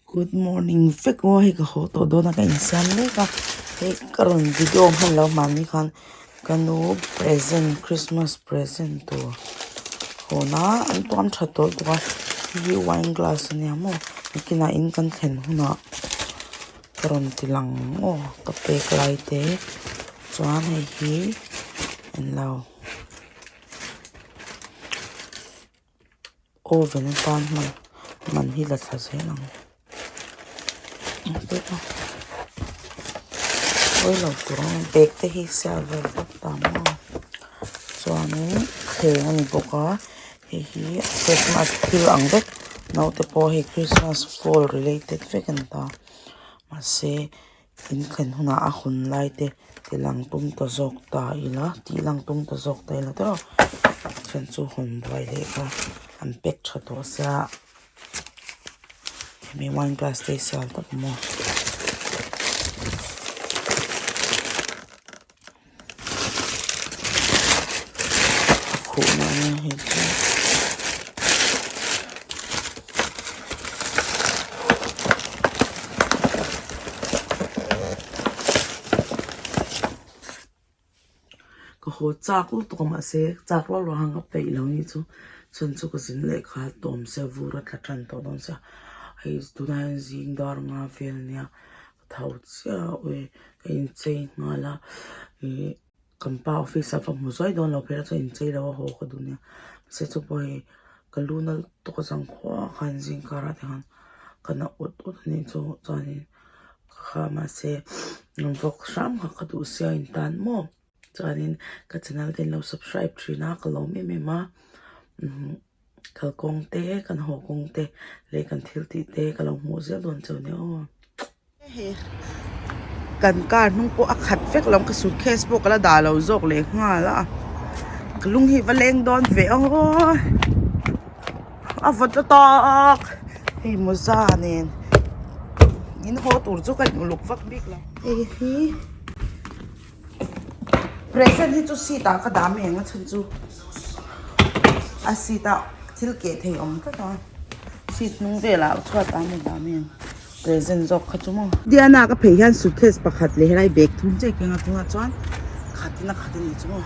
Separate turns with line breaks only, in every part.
Good morning vek aw hei ka haw tawh dawn a ka insiam mek a hei ka rawn video hman loh mahni khan ka nu present christmas present tur hawn a an tuam tha tawh bawk a hei hi wine glass a nia maw nakinah in kan thlen hunah ka rawn ti lang maw ka pek lai te chuan hei hi englo. Oven atan hman man hi la thla zel ang pawilo tur ang bag te hi sial vel vek ta maw chuanin thleng a ni bawk a hei hi christmas thil ang vek naute pawh hei christmas fall related vek a ni ta mahse in thlen hunah a hawn lai te ti lang tum ta zawk ta ila tih lang tum ta zawk ta ila tawh chuan chu hawn buai leh kha an pack tha tawh sia hemi wine glass te hi sial tawp maw. A khuhna ania hei chu. Ka haw chak lutuk a mahse chak rual rual han ka peih lo ni chu chhan chu ka zin leh kha tawm sia vur a tla tan tawh dawn sia hei tunah hian zing dar nga vel ania ka tho chiah a ui ka inchei nghal a ih kan pa office ah va hmu zuai dawn lo phei la chuan inchei lo a haw ka duh nia mahse chu pawh hei ka lu na lutuk a zang khuah khan zing karah te khan ka na ut ut a nih chu chuanin kha mahse vawk hram kha ka duh sia in tan maw chuanin ka channel te in lo subscribe thin a ka lawm em em a umm. Kalkawng te, kan haw kawng te leh kan thil tih te ka lo hmuh zel dawn chauh nia aw. Hei kan car hnung pawh a khat vek lo ka suitcase pawh ka la dah lo zawk leh nghal a ka lung hi va leng dawn ve aw a vawt la tawk hei mawza nen in haw tur chu ka in uluk vak bik lo hei hi. Present hi chu seat ah ka dah mai ang a chhan chu a seat ah thil keh thei awm tlat a seat hnung velah chhuat ah maw dah mai ang present zawk kha chu maw. Diana ka phei hian suitcase pakhat leh helai bag thum chiah keng a tunah chuan khatin a khat a nih chu maw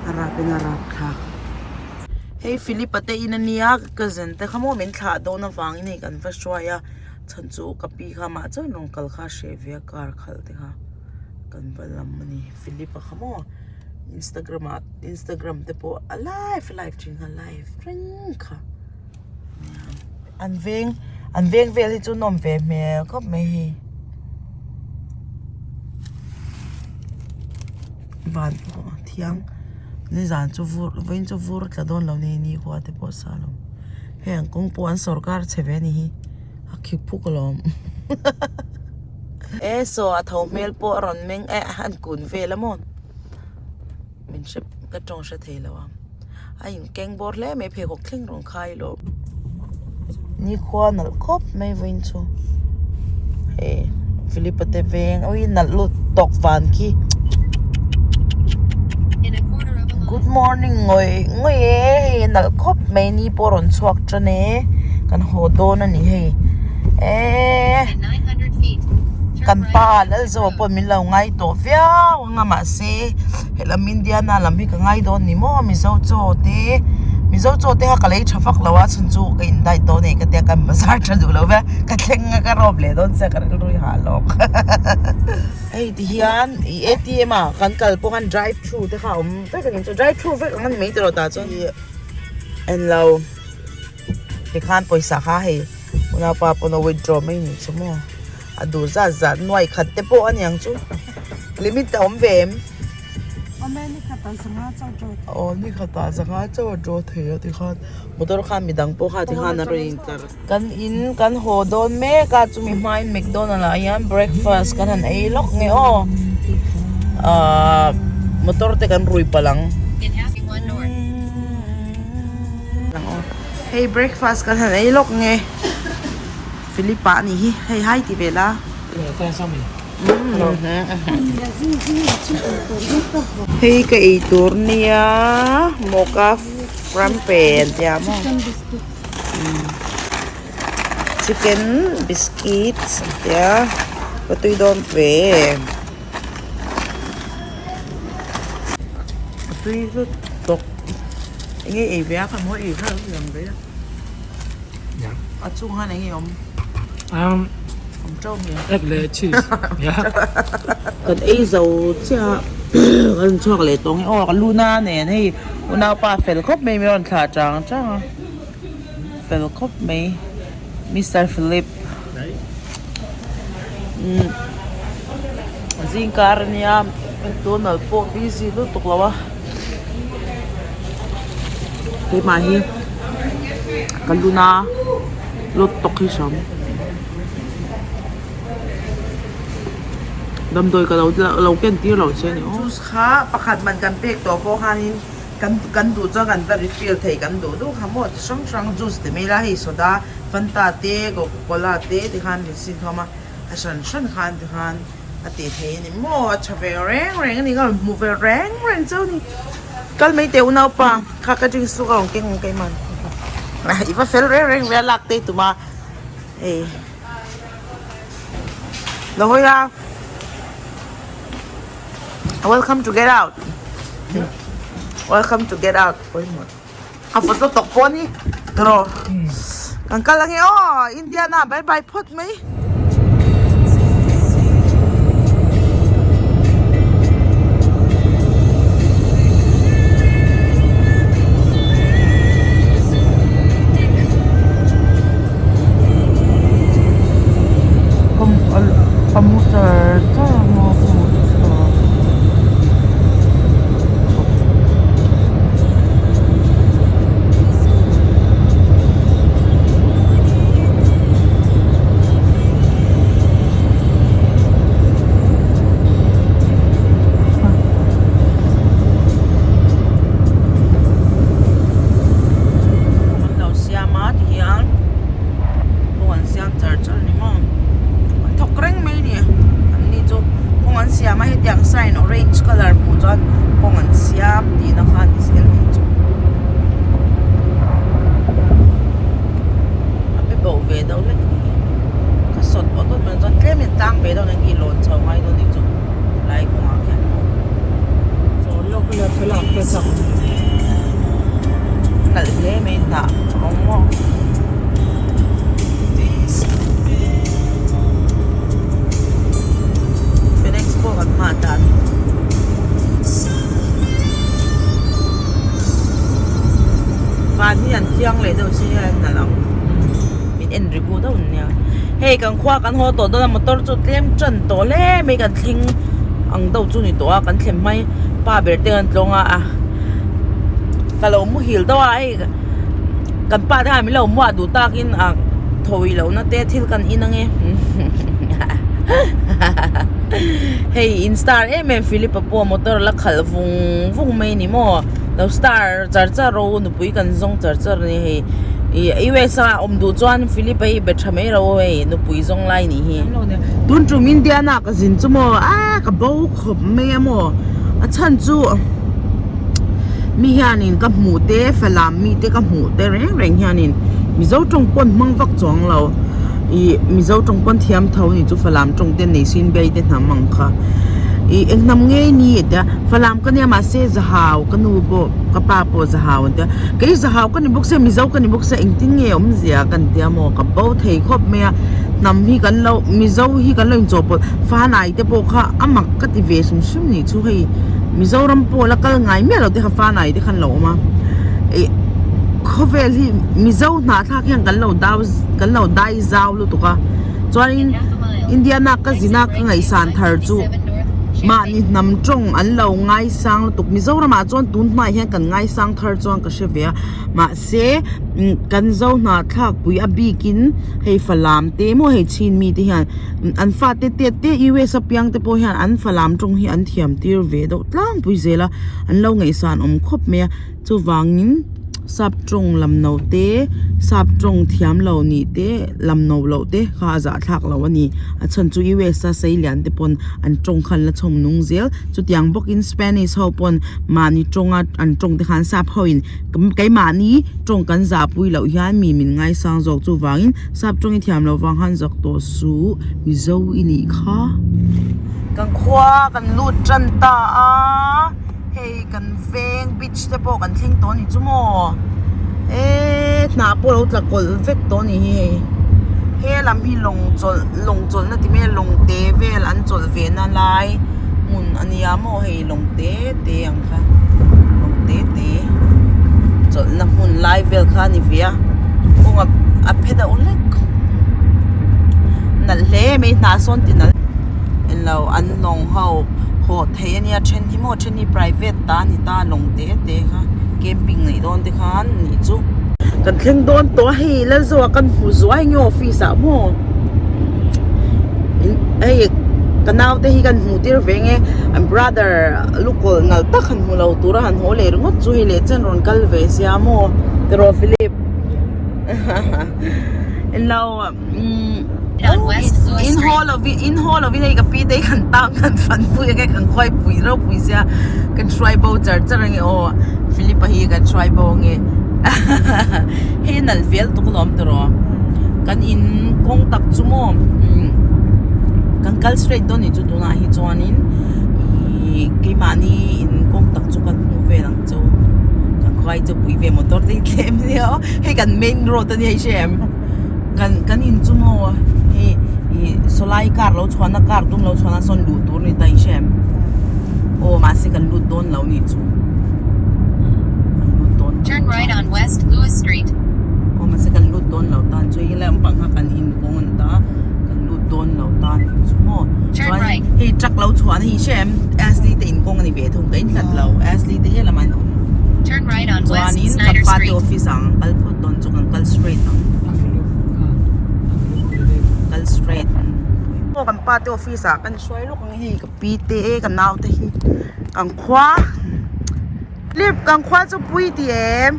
a rap in a rap thlak. Hei Philip-a te in ania ka cousin te kha maw min thlah dawn avangin hei kan va hruai a chhan chu ka pi kha mah chuan rawn kal kha a hreh ve a car khalh te kha. Kan va lam a ni Philip a kha maw Instagram ah Instagram te pawh a live a live thin kha live reng kha an veng an veng vel hi chu nawm ve hmel khawp mai hei van pawh a thiang nizan chu vur vawiin chu vur a tla dawn lo ni nikhua te pawh a sa lo hei an kawng pawh an sawrkar chhe ve a ni hi a khi phuk alawm. E saw a tho hmel pawh a rawn meng e a han kun vel a maw min hre ka tawng hre thei lo a a in keng bawr hle mai pheikhawk thleng rawn khai lawm nikhua nalh khawp mai vawiin chu hei Philip-a te veng awii nalh lut tawk van khi good morning ngawih ngawih e hei nalh khawp mai ni pawh a rawn chhuak tan e kan haw dawn a ni hei eee kan pa Lalzo pawh min lo ngai tawh viau ang a mahse helam Indiana lam hi ka ngai dawn ni maw Mizo chaw te Mizo chaw te kha ka lei tha vak lo a chhan chu ka in diet dawn e ka tia kan bazar tha duh lo ve ka thleng a ka rawp leh dawn sia ka rilru hi hah lawk hei ti hian ih A_T_M ah kan kal pawh khan drive through te kha a awm vek a ni chu drive through vek ang a ni mai tawh tah chuan englo tikhan pawisa kha hei unaupa pawn a withdraw mai ni chu maw a duh zat zat nuai khat te pawh a niang chu limit a awm ve em aw ni khatah zanga chauh a draw thei a tikhan motor khan midang pawh kha tikhan a rawn intlar kan in kan haw dawn mek a chumi hmain mcdonald ah hian breakfast kan han ei lawk nge aw ahh motor te kan rui palh ang. Hei breakfast kan han ei lawk nge Philip-a a nih hi hei hai ti ve la. Hei ka ei tur nia mocha frappe an tia maw. Chicken biscuit a tia ka tui dawn ve a tui lutuk enge ei ve a ka mawi ei kha lo lang ve a a chung hian enge awm awm teuh mai
egg leh cheese
kan ei zo chiah a kan chhuak leh tawh ang e aw ka luna nen hei unaupa fel khawp mai min rawn thlah chang chang a. Fel khawp mai Mister Philip umm zingkar ania McDonald pawh busy lutuk lo a keimah hi ka luna lutuk hi hram damdawi ka lo ken tir loh che a ni aw. Juice kha pakhat man kan pek tawh pawh khanin. Kan kan duh chuan kan va refill thei kan duh duh kha maw chi hrang hrang juice ti mai la hei soda fanta te coca cola te ti khan min sin khawm a a hran hran khan ti khan a tih theih a ni maw a tha ve reng reng a ni ka rawn hmu ve reng reng chauh a ni kal mai teh unaupa kha ka drinks chu ka rawn keng ang keimah i va fel reng reng ve a lak te i tum a hei lo hawi a. Welcome to get out. Welcome to get out. A photo tok pawh ni. Tro. Kan kal ange aw Indiana bye bye phawt mai. Ka mu char char a maw ka mu chhuak. An lo siam a tihian kawng an siam char char a ni maw an thawk reng mai a ni an ni chu kawng an siam a hetiang sign orange colour hmuh chuan kawng an siam tihna kha a ni zel mai chu a pe bo ve deuh hlek a ni ka sawt awt awt mai chuan tlem in tlang ve deuh nen i lawn chho ngai dawn a nih chu lai kawngah khian. Nalh hle mai hnah rawng maw. Phoenix pawh kan hmah dan. Van hi an thiang leh deuh si hian nalh ang. Min en ri bu deuh nia. Hei kan khua kan haw tawh dawn a motor chu tlem tan tawh hle mai kan thleng ang deuh chu ni tawh a kan thlem hmai pa ber te kan tlawng a a ka lo muhil deuh a hei kan pa te khan min lo muah duh takin ah thawi lohna te thil kan in ange hei in star em em Philip a pawh motor la khalh vung vung mai a ni maw lo star char char rawh u nupui kan zawng char char a ni hei ih U_S a awm duh chuan Philip a hi be tha mai rawh u hei nupui zawng lai a nih hi tun tum Indiana ka zin chu maw ah ka bo khawp mai a maw a chhan chu mi hianin ka hmuh te falam mi te ka hmuh te reng reng hianin mizo tawng pawn hmang vak chuang lo ih mizo tawng pawn thiam tho a ni chu falam tawng te nei sin biai te hnam ang kha ih eng hnam ngei ni a tia falam ka nia mahse zahau ka nu pawh ka pa pawh zahau an tia kei zahau ka ni bawk sia mizo ka ni bawk sia engtin nge awmzia kan tia maw ka bo thei khawp mai a hnam hi kan lo mizo hi kan lo inchawhpawlh fanai te pawh kha a mak ka ti ve hrim hrim nih chu hei Mizoram pawh la kal ngai miah lo te kha fanai te khan lo awm a ih khawvel hi Mizo hnahthlak hian kan lo dau kan lo dai zau lutuk a chuanin Indiana ka zina ka ngaihsan thar chu mahni hnam tawng an lo ngaisang lutuk Mizoramah chuan tun hmaah hian kan ngaisang thar chuan ka hre ve a mahse kan zo hnahthlak pui a bikin hei falam te maw hei chhin mi te hian An fate te te US a piang te pawh hian an falam tawng hi an thiam tir ve deuh tlangpui zel a, an lo ngaihsan awm khawp mai a, chuvangin. Sap tawng lam no te, sap tawng thiam lo nih te, lam no loh te kha a zahthlak lo a ni. A chhan chu US a sei lian te pawn an tawng kha an la chhawm nung zel. Chutiang bawkin Spanish ho pawn mahni tawnga an tawng te khan sap ho in keimahni tawng kan zahpui loh hian mi min ngaisang zawk chuvangin sap tawng i thiam loh vang khan zak tawh suh Mizo i nih kha. Kan khua kan lut tan ta a. Hei kan veng beach te pawh kan thleng tawh a ni chu maw eee hnah pawh a lo tla kawlh vek tawh a ni hi hei he lam hi lawng chawlh lawng chawlh na ti mai a lawng te vel an chawlh ve na lai hmun a nia maw hei lawng te te ang kha lawng te te chawlh na hmun lai vel kha a ni ve a kawng a phe deuh hlek nalh hle mai hnah sawn ti nalh englo an lawng ho haw thei a nia then hi maw then hi private ta a ni ta lawng te te kha camping neih dawn te khan nih chu. Kan thleng dawn tawh a hei Lalzoa kan hmu zuai nge office ah maw hei ka nau te hi kan hmuh tir ve nge an brother lukawlh nalh tak han hmu lo tur a han haw leh ringawt chu hei leh chen rawn kal ve sia maw tiraw Philip englo. In haw lovin in haw lovin hei ka pi te hi kan tang kan fan pui ange kan khuai pui ropui sia kan hruai bo char char ange aw Philip-a hi kan hruai bo ange hei a nalh vel tuk alawm tawh kan in kawng tak chu maw kan kal straight dawn anih chu tunah hi chuanin ihh keimahni in kawng tak chu kan hmuh vel ang chu kan khuai chu pui ve motor te hi tlem ania aw hei kan main road ania i hre em. Kan kan in chu maw hei ih sawlai car lo chhuahna car dum lo chhuahna sawn luh tur a ni ta i hre em aw mahse kan lut dawn lo nih chu kan lut dawn lo
Turn right on West Lewis Street.
aw mahse kan lut dawn lo tan chu hei lampang kha kan in kawng a ni ta kan lut dawn lo ta nih chu maw
Turn
chuan
right.
hei truck lo chhuahna hi i hre em Ashley te in kawng a ni ve thung ka inhlat lo Ashley te helamah an awm.
Turn right on West
Chuanin
Snyder
kan pa te
Street.
office ah ang kal phawt dawn chu kan kal straight ang. Kal straight. Aw kan pa te office ah kan hruai lawk ang hei ka pi te ka nau te hi kan khua Lip kan khua chu pui ti em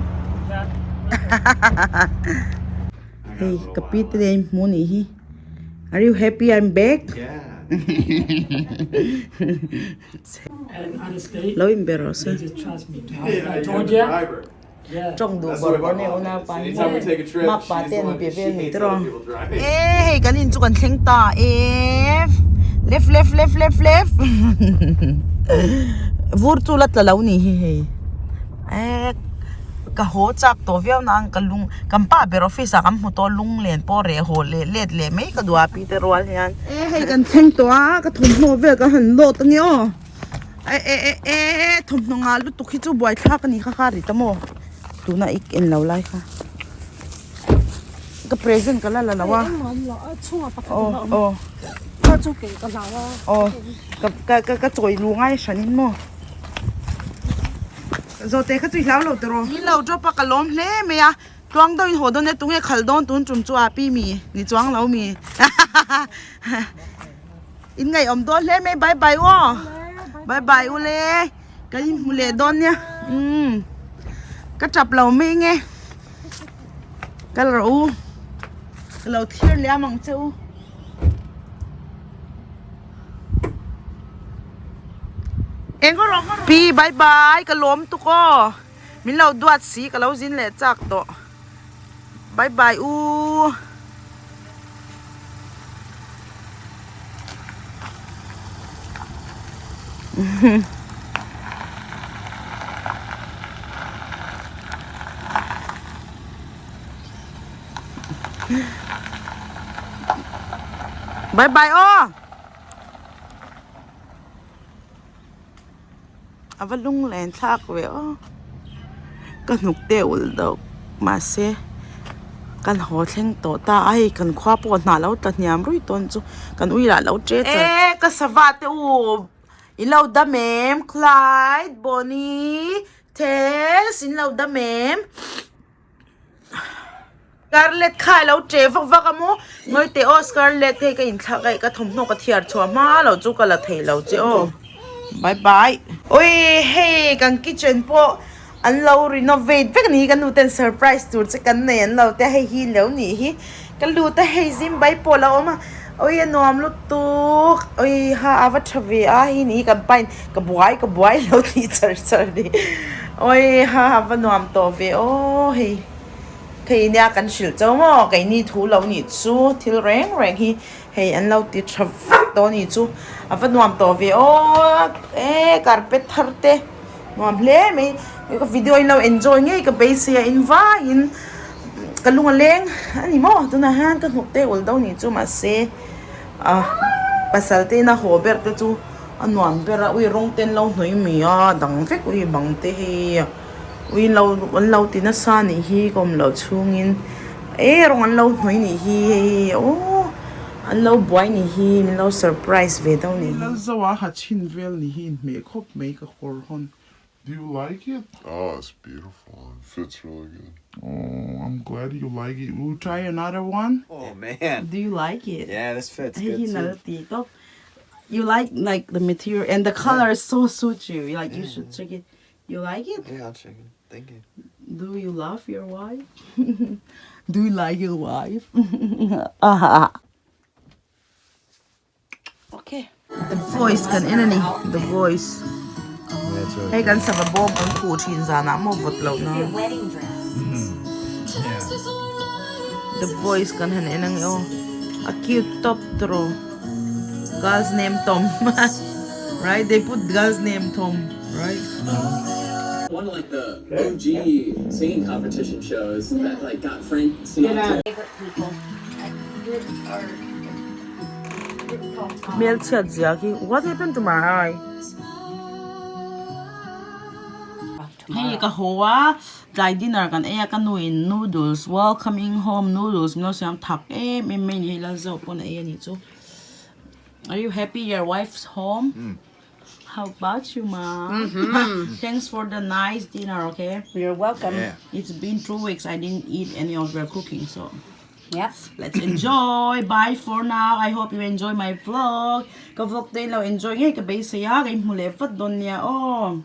Hei ka pi te nen hmu nih hi Are you happy I'm back? Lo in ber rawh se. Tawng duh bawrh bawrh nei unau pa hi map pa te an be vel ni tawh e hei kan in chu kan thleng ta e left left left left left vur chu la tla lo ni hi hei e ka haw chak tawh viau na ang ka lung kan pa ber office ah kan hmu tawh lunglen pawh reh haw leh let leh mai ka duh a pi te rual hian. E hei kan thleng tawh a ka thawmhnaw vel ka han load ange aw e e e e thawmhnaw nghah lutuk hi chu buaithlak a ni kha kha ri ta maw tuna i en lo lai kha ka present ka la la lo a aw aw aw ka ka ka chawi lu ngai hran in maw zawhte kha chu i hlau lo tiraw ni lo drop a ka lawm hle mai a. Tluang deuh in haw dawn e tunge khal dawn tun tum chu a pi mi ni chuang lo mi in ngaihawm dawn hle mai bye bye u aw bye bye u le kan in hmu leh dawn nia umm ka tap lo mai nge kal rawh u ka lo thlir liam ang che u. Pi bye bye ka lawm tuk aw. Min lo duat si ka lo zin leh chak tawh bye bye u. Bye bye aw. A va lung len thlak ve aw ka hnuk te ulh deuh mahse kan haw thleng tawh ta a hei kan khua pawh hnah lo tla hniam ruih tawn chu kan ui lah lo che char e ka sava te u in lo dam em Clyde Bonnie Tess in lo dam em. Scarlett kha alo che vak vak a maw ngawi teh aw Scarlett hei ka inthlak a ka thawmhnaw ka thiar chhuah hma lo chu ka la thei lo che aw bye bye ui hei kan kitchen pawh. An lo renovate vek a ni hi ka nu ten surprise tur che kan nei an lo tia hei hi lo nih hi ka lut a hei zim bai pawh a lo awm a awi a nuam lutuk awi ha a va tha ve a hei ni hi kan pain ka buai ka buai lo tih char char a ni awi ha a va nuam tawh ve aw hei hei nia kan hrilh chauh maw keini thu lo nih chu thil reng reng hi hei an lo ti tha vek tawh a nih chu a va nuam tawh ve aw e carpet thar te. Nuam hle mai ka video in lo enjoy ngei ka beisei a in vaiin ka lung a leng a ni maw tunah hian ka hnuk te ul deuh nih chu mahse ah pasal te ina haw ber te chu a nuam ber a ui rawng te an lo hnawih mai a dang vek ui bang te hi ui lo an lo ti nasa a nih hi ka awm loh chhungin e rawng an lo hnawih nih hi hei aw an lo buai nih hi min lo surprise ve deuh nih hi.
Lalzoa ha chhin vel ni hi inhmeh khawp mai ka kawr hawn.
Do you like it?
Oh, it's beautiful. It fits really good.
Oh, I'm glad you like it. We'll try another one.
Oh man.
Do you like it?
Yeah, this fits
Hei
good
hi nal
too.
ti tawp. You like like the material and the color so suits you. Like you should check it. You like it?
Yeah, I'll check it. Thank you.
Do you love your wife? Do you like your wife? Okay. The voice kan en a ni. The voice. Hei kan sava bawm kan khuh thin zanah maw vawt loh na. The voice kan han en ang e aw. A cute top tawh. Girl's name Tom. Right? They put girl's name Tom. Right?
One of like the OG singing competition shows that like got Frank Sinatra.
Hmelchhiat zia khi what happened to my eye? Hei ka haw a tlai dinner kan ei a ka nu in noodles welcoming home noodles min lo siam thak em em mai a ni hei Lalzo pawn a ei a nih chu are you happy your wife's home? How about you mom? Thanks for the nice dinner okay?
You're welcome.
It's been 2 weeks I didn't eat any of your cooking so
Yep.
Let's enjoy. Bye for now. I hope you enjoy my vlog. Ka vlog te in lo enjoy ngei ka beisei a ka inhmu leh vat dawn nia aw.